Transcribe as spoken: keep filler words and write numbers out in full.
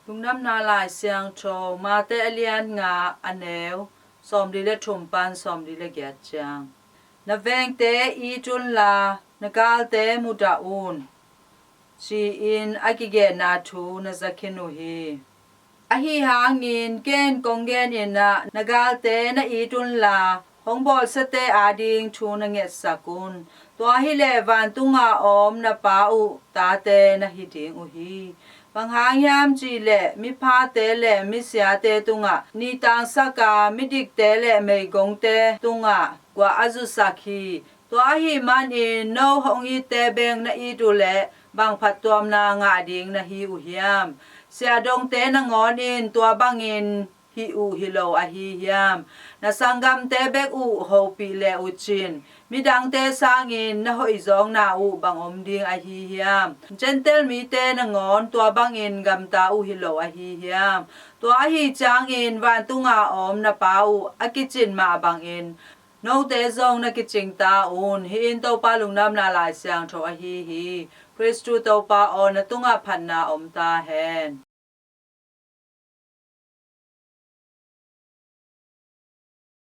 Lungdamna Lai Siangtho, Mate a lian nga, a neu sawmli le thum pan sawmli le giat ciang. Na vengte it unla, na galte mudah un, ci-in a kigenna thu na za khin uh hi. Ahi hangin ken kong genin ah, na galte na it unla, hong bawlsiate ading thu na ngetsak un. Tua hileh vantunga om na Pa uh tate na hi ding uh hi. Bang hang hiam cihleh, miphate le misiate tungah nitangsaka, midikte le meigongte tungah guah a zusak hi. Tua ahih manin no hong itte bek na it uhleh, bang phattuamna ngah ding na hi uh hiam? Siahdongte nangawn in tua bangin hih uh hi lo ahi hiam? Na sanggamte bek uh hopih le uh cin, midangte sangin na hoihzawkna uh bang om ding ahi hiam? Gentail mite nangawn tua bangin gamta uh hi lo ahi hiam? Tua ahi ciangin vantunga om na Pa uh a kicin mah bangin note zong na kicing ta un. Hih in Topa Lungdamna Lai Siangtho ahi hi. Khristu Topa aw, na tungah phatna om ta hen.